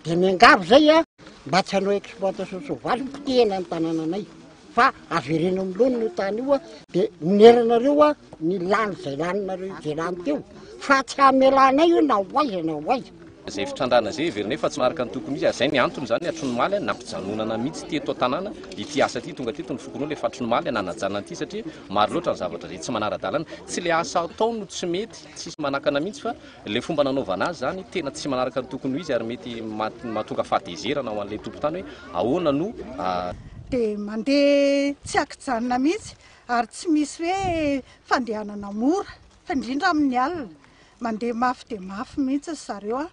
dia miangavy izay a, mba tsy hanao exploitation sauvage hipotehina ny tanànanay. Fa avereno amin'ny laoniny io tany io dia oneranareo ny lany izay laninareo izay lany teo fa tsy hamelanay io na ho aiza na ho aiza. Izay fitrandrahana izay heverina hoe fa tsy manaraka ny tokony ho izy ary izay ny antony izany hatry ny omaly nampijanonana mihitsy teto an-tanàna ity asa ity tonga teto ny fokonolona efa hatry ny omaly nanajanona an'ity satria maro loatra ny zavatra izay tsy manara-dalàna tsy ilay asa atao no tsy mety tsisy manakana mihitsy fa Ilay fomba nanaovana azy izany tena tsy manaraka ny tokony ho izy ary mety mahatonga fahatezerana ho an'ilay tompon-tany hoe ahoana no. Dia mandeha tsy ankijanona mihitsy ary tsy misy hoe fandehanana mora fa indrindra amin'ny alina. Mandeha mafy dia mafy mihitsy ry zareo an,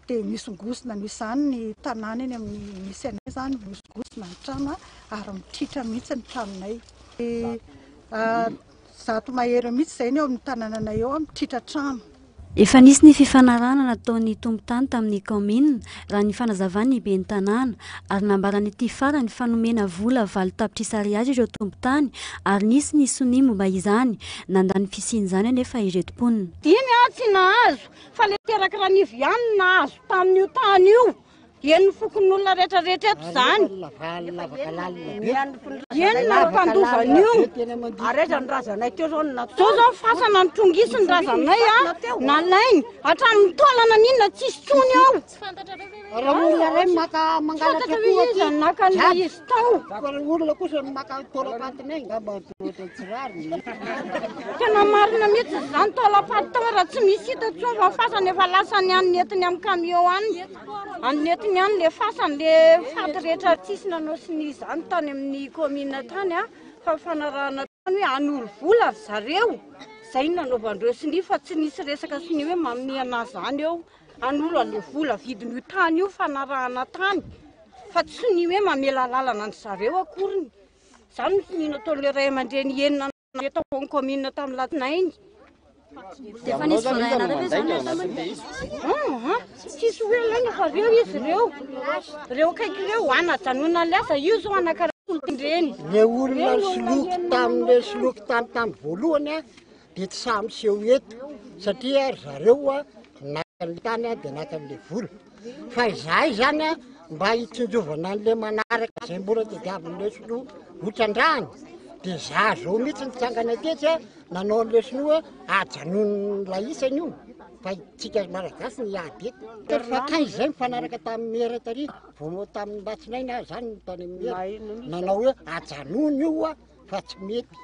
dia mihozongozona noho izany ny tanàna eny amin'ny misy anay izany, mihozongozona ny trano ary mitritra mihitsy ny tranonay. 100 mahery eo mihitsy izay ny eo amin'ny tanànanay eo, mitritra trano. Efa nisy ny fifanarahana nataon'ny tompon-tany tamin'ny kaominina, raha ny fanazavan'ny ben'ny tanàna, ary nambaran'ity farany fa nomena vola 8 tapitrisa ariary ireo tompon-tany ary nisy ny sonia momba izany, nandà ny fisian'izany anefa ireto mponina. Dimy aho tsy nahazo fa le teraky Ranivo ihany no nahazo tamin'io tany io. Henon'ny fokonolona rehetra rehetra eto izany. Enina ny mpandova an'io. Ary aiza ny razanay teo zao no natao. Zao zao fasana nitrongisy ny razanay a, nalainy hatramin'ny taolana n'inona tsisy tsony ao. Raha olona iray maka mangalatra koa aty, iza naka an'ilay izy tao. Fa raha olona kosa no maka taolam-patinay angamba ohatran'ny tsy rariny. Tena marina mihitsy izany taolam-paty tao raha tsy misy hita intsony fa ny fasana efa lasany any nentiny amin'ny camion any. Any nentiny any le fasany le faty rehetra tsisy nanao sonia izany tany amin'ny commune tany a fa fanarahana tany hoe hanoro vola ry zareo zay no nanaovandreo sonia fa tsy nisy resaka sonia hoe manome anazy zany eo hanolo an'le vola vidin'io tany io fanarahana tany fa tsy sonia hoe mamela lalana an-dry zareo akoriny zany no sonia nataon'le ray aman-dreny enina Eto amin'ny commune tamin'ny latsinainy. Dia efa nisy voaray anareo ve izany ry Aha, tsisy hoe alaina fa reo izy ireo. Reo akaiky ireo, anajanona ny asa, io zao anankiray. Le olona nisoloky tamin'le soloky tany tamin'ny voalohany a dia tsy sahy miseho eto satria ry zareo a naka an'le tany a dia naka an'le vola. Fa izahay zany a mba hitsinjovana an'le manaraka izay mbola tadiavin'le sinoa hotrandrahana dia za zao mihitsy nitsangana tetsy a nanao an'le sinoa ajanon'ny laisany io fa tsika malagasy ny hiady eto. Fa kay izay mifanaraka tamin'ny mera tary vao tamin'ny latsinainy aho zany no tany amin'ny mera nanao hoe ajanony io a fa tsy mety.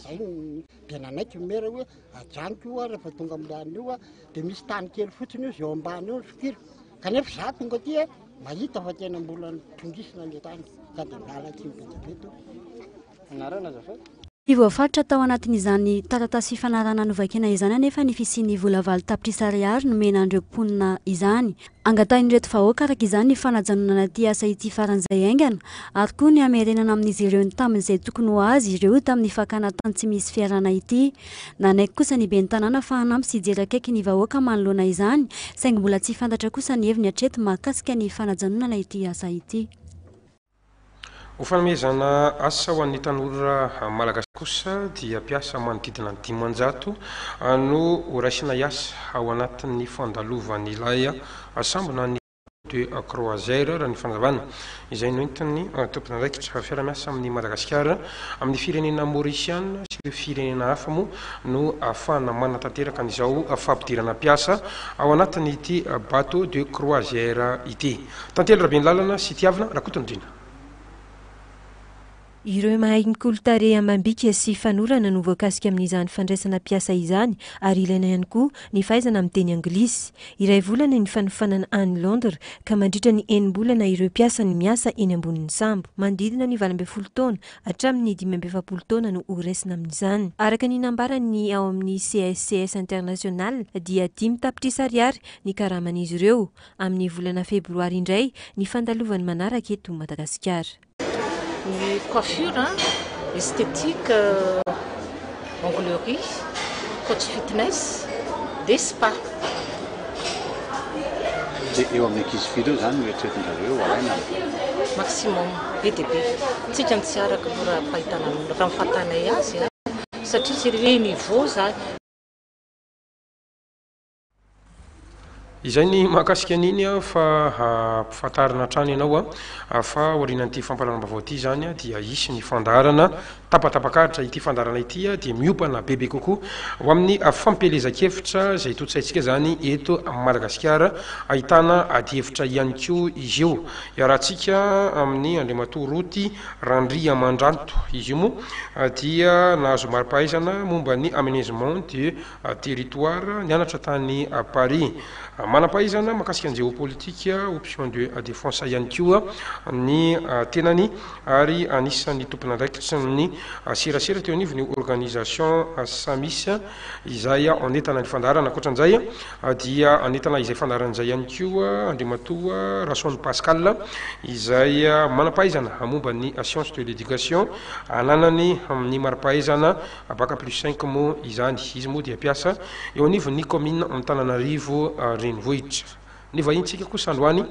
Zay no dia nanaiky ny mera hoe ajanoko io a rehefa tonga amin'ilay an'io a dia misy tany kely fotsiny io zay eo ambany eo ny sokiriko. Kanefa za tonga aty a mahita fa tena mbola nitrongisina ilay tany ka dia miala tsiny be dia be tompoko. Anarana azafady? Tsy voafaritra tao anatin'izany taratasy fifanarahana novakiana izany anefa ny fisian'ny vola 8 tapitrisa ariary nomena an'ireo mponina izany. Angatahin'ireto vahoaka araka izany ny fanajanonana ity asa ity faran'izay haingana ary koa ny hamerenana amin'izy ireo ny tambin'izay tokony ho azy ireo tamin'ny fakana tany tsy misy fiarana ity. Nanaiky kosa ny ben'ny tanàna fa hanampy sy hijery akaiky ny vahoaka manoloana izany saingy mbola tsy fantatra kosa ny heviny hatreto mahakasika ny fanajanonana ity asa ity. Ho fanomezana asa ho an'ny tanora malagasy kosa dia mpiasa manodidina ny 500 no horaisina hiasa ao anatin'ny fandalovan'ilay sambo na ny de croisière raha ny fanazavana izay noentin'ny tompon'andraikitra. Fiaraha-miasa amin'i Madagasikara, amin'ny firenena Maorisiana sy ireo firenena hafa moa no ahafahana manatanteraka an'izao fampidirana mpiasa ao anatin'ity bateau de croisière ity. Tantely Rabenilalana sy Tiavina Rakotondriana. Ireo mahay mikolo tarehy amam-bika sy fanorana no voakasika amin'izany fandraisana mpiasa izany ary ilaina ihany koa ny fahaizana miteny anglisy. Iray volana ny fanofanana any Londres ka mandritra ny enim-bolana ireo mpiasa no miasa eny ambonin'ny sambo. Manodidina ny 18 taona hatramin'ny 45 taona no horaisina amin'izany. Araka ny nambaran'ny ao amin'ny CSCS International dia 5 tapitrisa ariary ny karaman'izy ireo. Amin'ny volana febroary indray ny fandalovany manaraka eto Madagasikara. Ny coiffure, esthétique, onglerie, coach fitness, dia spa. Dia eo amin'ny ankizy firy eo izany no eritreretin-dRareo ho alaina amin'izao? Maximum, be dia be. Tsika no tsy araka aloha raha fahitana, raha ny fahatanay azy satria tsy hoe niveau izany. Izay ny mahakasika an'iny fa ampifantarina hatrany ianao fa aorianan'ity fampahalalam-baovao ity izany dia hisy ny fandaharana tapatapak'aritra. Ity fandaharana ity dia miompana bebe kokoa ho amin'ny fampielezan-kevitra izay tontosaintsika izany eto Madagasikara. Ahitana adihevitra ihany koa izy io. Iarahantsika amin'ny Andriamatoa Roty Randriamandranto. Izy io moa dia nahazo mari-pahaizana momba ny aménagement de Territoire, nianatra tany Paris. Manam-pahaizana mahakasika ny jeopolitika, option de défense ihany koa ny tenany ary anisan'ny tompon'andraikitry ny serasera teo anivon'ny organisation Samis izay hanentana ny fandaharana. Ankoatran'izay dia hanentana izay fandaharana izay ihany koa Andriamatoa Rason Pascal izay manam-pahaizana momba ny science de l'éducation ananany amin'ny mari-pahaizana Bac plus cinq moa izany. Izy moa dia mpiasa eo anivon'ny kaominina Antananarivo renivohitra. Ny vahintsika kosa androany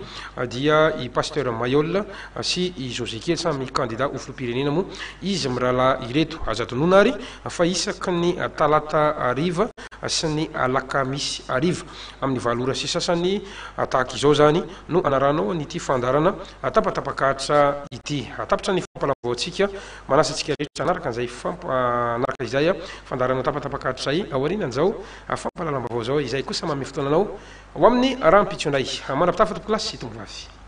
dia i Pasteur Mailhol sy i José Kely samy kandida ho filoham-pirenena moa izy mirahalahy ireto. Aza adinoina ary fa isaky ny talata hariva sy ny alakamisy hariva amin'ny 8 ora sy sasany tahaka izao izany no anarahanao an'ity fandaharana tapatapak'ahitra ity. Tapitra ny fampahalalam-baovaontsika. Manasa antsika rehetra hanaraka an'izay hanaraka izay fandaharana tapatapaka hatrizay aorianan'izao fampahalalam-baovao izao. Izay kosa manome fotoana anao ho amin'ny rahampitso indray. Mandra-pitafa tompokolahy sy tompovavy.